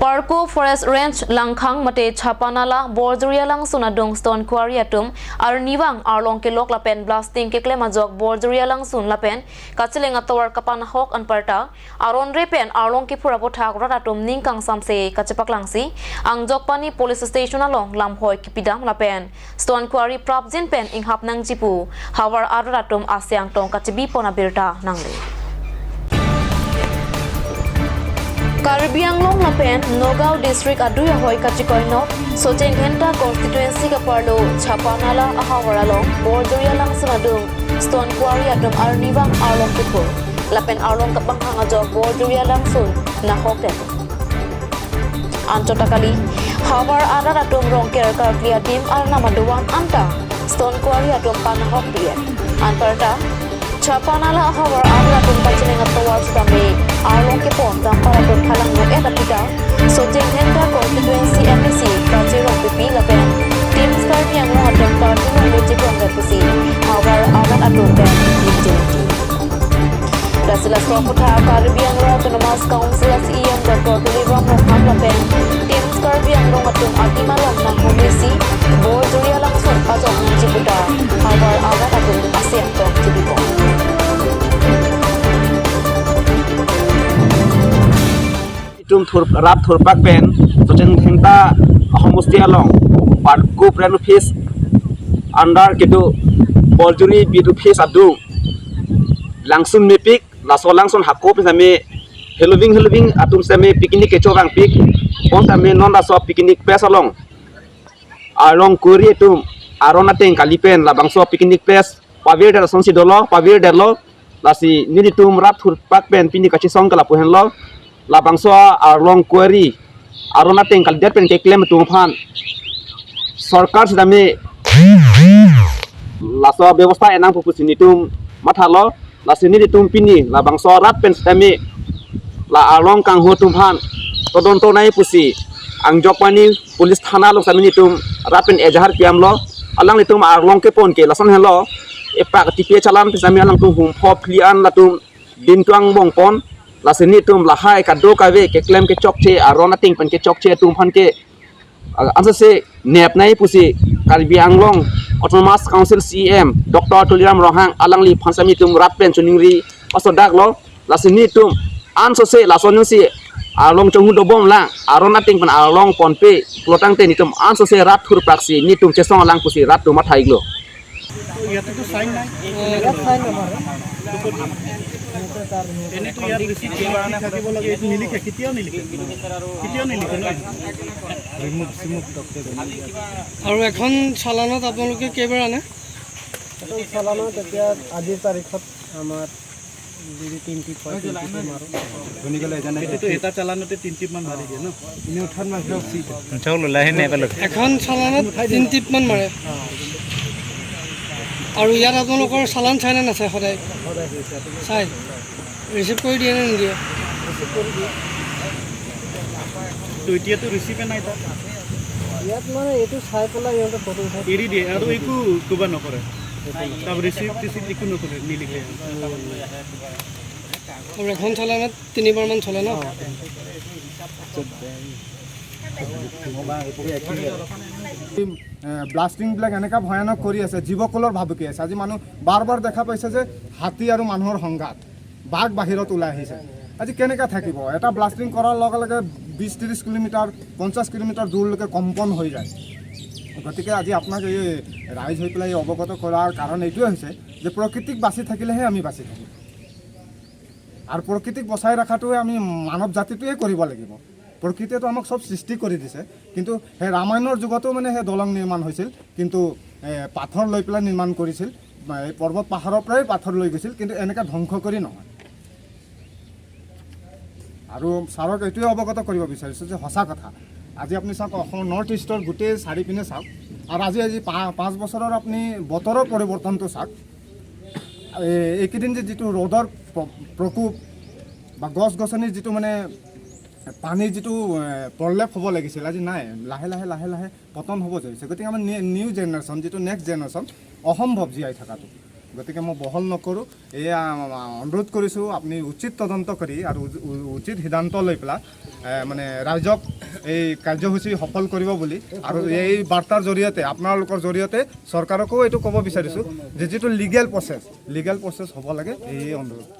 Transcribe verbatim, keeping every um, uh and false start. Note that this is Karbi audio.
Parko Forest Range Langkhang mate Chapanala Borjuri alangsun adung stone quarry atum arnivang arlong kelok lapen blasting keklem ajok Borjuri alangsun lapen kacheleng atovar kapanahok anparta aron re pen arlong kephur aputhak rat atum ning kangsamse kachepaklangsi Angjokpani Police Station along lamhoi kipidam lapen stone quarry prapjin pen inghap nangji pu havar arat atum asiang tong kachebipon abirta nangle. Karbi Anglong lapen Nagaon District adui ahoi kachikoinok Socheng Dhenta Constituency kaparlo Chapanala ahavar along Borjuri alangsun adung stone quarry atum arnivang arlong kephur lapen arlong kapanghang ajok Borjuri alangsun nahok det. Anchot ta kali, havar arat atum rongker karkli adim arnam aduan anta stone quarry atum panahok piet. Anparta Chapanala ahavar arat atum kacheleng atovar sitame arlong kepon dampar atum phalang no et apita Socheng Dhenta Constituency M A C Kachirong P P lapen Team Karbi Anglong atum party nangluji kongret pusi havar arat atum pen ningje. Lasi laso aputhak Karbi Anglong Autonomous Council C E M Doctor Tuliram Ronghang lapen Team Karbi Anglong atum adim along nanghumrisi Borjuri alangsun pajok nangji puta havar arat atum asiang tong chebipon. Itum thur, rat thurpak pen Socheng Dhenta homosti along Parko Range Office under kedo Borjuri Beat Office adung langsun mepik, laso langsun hako pen sitame heloving heloving atum sitame picnic kechobang pik, pon sitame non laso picnic place along arlong quarry atum aron ateng kali pen labangso picnic place pavir det asonsi dolo, pavir detlo. Lasi nelitum rat thurpak pen pini kachesong ke lapu henlo, labangso arlong quarry aron ateng kalidet pen keklem atum aphan sorkar sitame laso bebosta enang pusi nelitum mathalo. Lasi nelitum pini labangso rat pen sitame la arlong kanghu atum aphan todonto nangji pusi Angjokpani Police Thana along sitame nelitum rat pen ejahar piamlo. Alanglitum arlong kepon ke lason henlo, epak T P A challan pen sitame alangtum hum pho phli an latum din tuang bongpon. Lasi nelitum lahai kadokave keklem kechokche, aron ateng pen kechokche atum aphan ke, ah, ansose nep nangji pusi Karbi Anglong Autonomous Council C E M Doctor Tuliram Ronghang alangliphan sitame nelitum rat pen choningri pasodaklo. Lasi nelitum ansose lason si arlong chonghu dobom lang, aron ateng pen arlong ponpe pulo tangte nelitum ansose rat thurpaksi nelitum chesong lang pusi rat atum matha-iklo. ইয়াতেতো চাইন নাই। ইয়াত চাইন নামাৰে। এনেতো ইয়াত ৰিচিপ্ট কিবা থাকিব লাগে, এইটো নিলিখে, কেতিয়াও নিলিখে। কেতিয়াও নিলিখে ন? আৰু এখন চালানত আপোনালোকে কেইবাৰ আনে? এইটো চালানত এতিয়া আজিৰ তাৰিখত আমাৰ যদি তিন টিপ হয়, তিন টিপ মাৰোঁ। এইটোতো এটা চালানতে তিন টিপমান মাৰি দিয়ে ন? এনেই উঠাত মাৰিলেও চিট। এখন চালানত তিন টিপমান মাৰে। আৰু ইয়াত আপোনালোকৰ চালান চাইনে নাচায় সদায়? সদায় চাই। চাই? ৰিচিভ কৰি দিয়ে নে নিদিয়ে? ৰিচিভ কৰি দিয়ে। তো এতিয়াতো ৰিচিভে নাই তাত? ইয়াত মানে এইটো চাই পেলাই সিহঁতে ফটো উঠাই। এৰি দিয়ে আৰু একো কিবা নকৰে? একো নকৰে। তাৰ ৰিচিভ টিচিভ একো নকৰে, নিলিখে? আৰু এখন চালানত তিনিবাৰমান চলে ন? এ, ব্লাষ্টিংবিলাক এনেকুৱা ভয়ানক কৰি আছে, জীৱকুলৰ ভাবুকি আছে। আজি মানুহ বাৰ বাৰ দেখা পাইছে যে হাতী আৰু মানুহৰ সংঘাত, বাঘ বাহিৰত ওলাই আহিছে। আজি কেনেকা থাকিব? এটা ব্লাষ্টিং কৰাৰ লগে লগে বিশ ত্ৰিশ কিলোমিটাৰ, পঞ্চাশ কিলোমিটাৰ দূৰলৈকে কম্পন হৈ যায়। গতিকে আজি আপোনাক এই ৰাইজ হৈ পেলাই এই অৱগত কৰাৰ কাৰণ এইটোৱে হৈছে যে প্ৰকৃতিক বাচি থাকিলেহে আমি বাচি থাকিম। আৰু প্ৰকৃতিক বচাই ৰখাটোৱে আমি মানৱ জাতিটোৱে কৰিব লাগিব। প্ৰকৃতিয়েতো আমাক চব সৃষ্টি কৰি দিছে, কিন্তু সেই ৰামায়ণৰ যুগতো মানে সেই দলং নিৰ্মাণ হৈছিল, কিন্তু, এ, পাথৰ লৈ পেলাই নিৰ্মাণ কৰিছিল, এই পৰ্বত পাহাৰৰ পৰাই পাথৰ লৈ গৈছিল, কিন্তু এনেকৈ ধ্বংস কৰি নহয়। আৰু ছাৰক এইটোৱে অৱগত কৰিব বিচাৰিছোঁ যে সঁচা কথা, আজি আপুনি চাওক, অসমৰ নৰ্থ ইষ্টৰ গোটেই চাৰিপিনে চাওক, আৰু আজি, আজি পা-, পাঁচ বছৰৰ আপুনি বতৰৰ পৰিৱৰ্তনটো চাওক। এই, এইকেইদিন যে যিটো ৰ'দৰ প্ৰ-, প্ৰকোপ বা গছ গছনিৰ যিটো মানে পানীৰ যিটো, এ, প্ৰলেপ হ'ব লাগিছিল, আজি নাই, লাহে লাহে, লাহে লাহে পতন হ'ব ধৰিছে। গতিকে আমাৰ নি-, নিউ জেনেৰেশ্যন, যিটো নেক্সট জেনেৰেশ্যন, অসম্ভৱ জীয়াই থকাটো। গতিকে মই বহল নকৰোঁ। এয়া অনুৰোধ কৰিছোঁ, আপুনি উচিত তদন্ত কৰি আৰু উ- উ- উচিত সিদ্ধান্ত লৈ পেলাই এ, মানে ৰাইজক এই কাৰ্যসূচী সফল কৰিব বুলি আৰু এই বাৰ্তাৰ জৰিয়তে, আপোনালোকৰ জৰিয়তে চৰকাৰকো এইটো ক'ব বিচাৰিছোঁ যে যিটো লিগেল প্ৰচেছ, লিগেল প্ৰচেছ হ'ব লাগে, এই অনুৰোধ।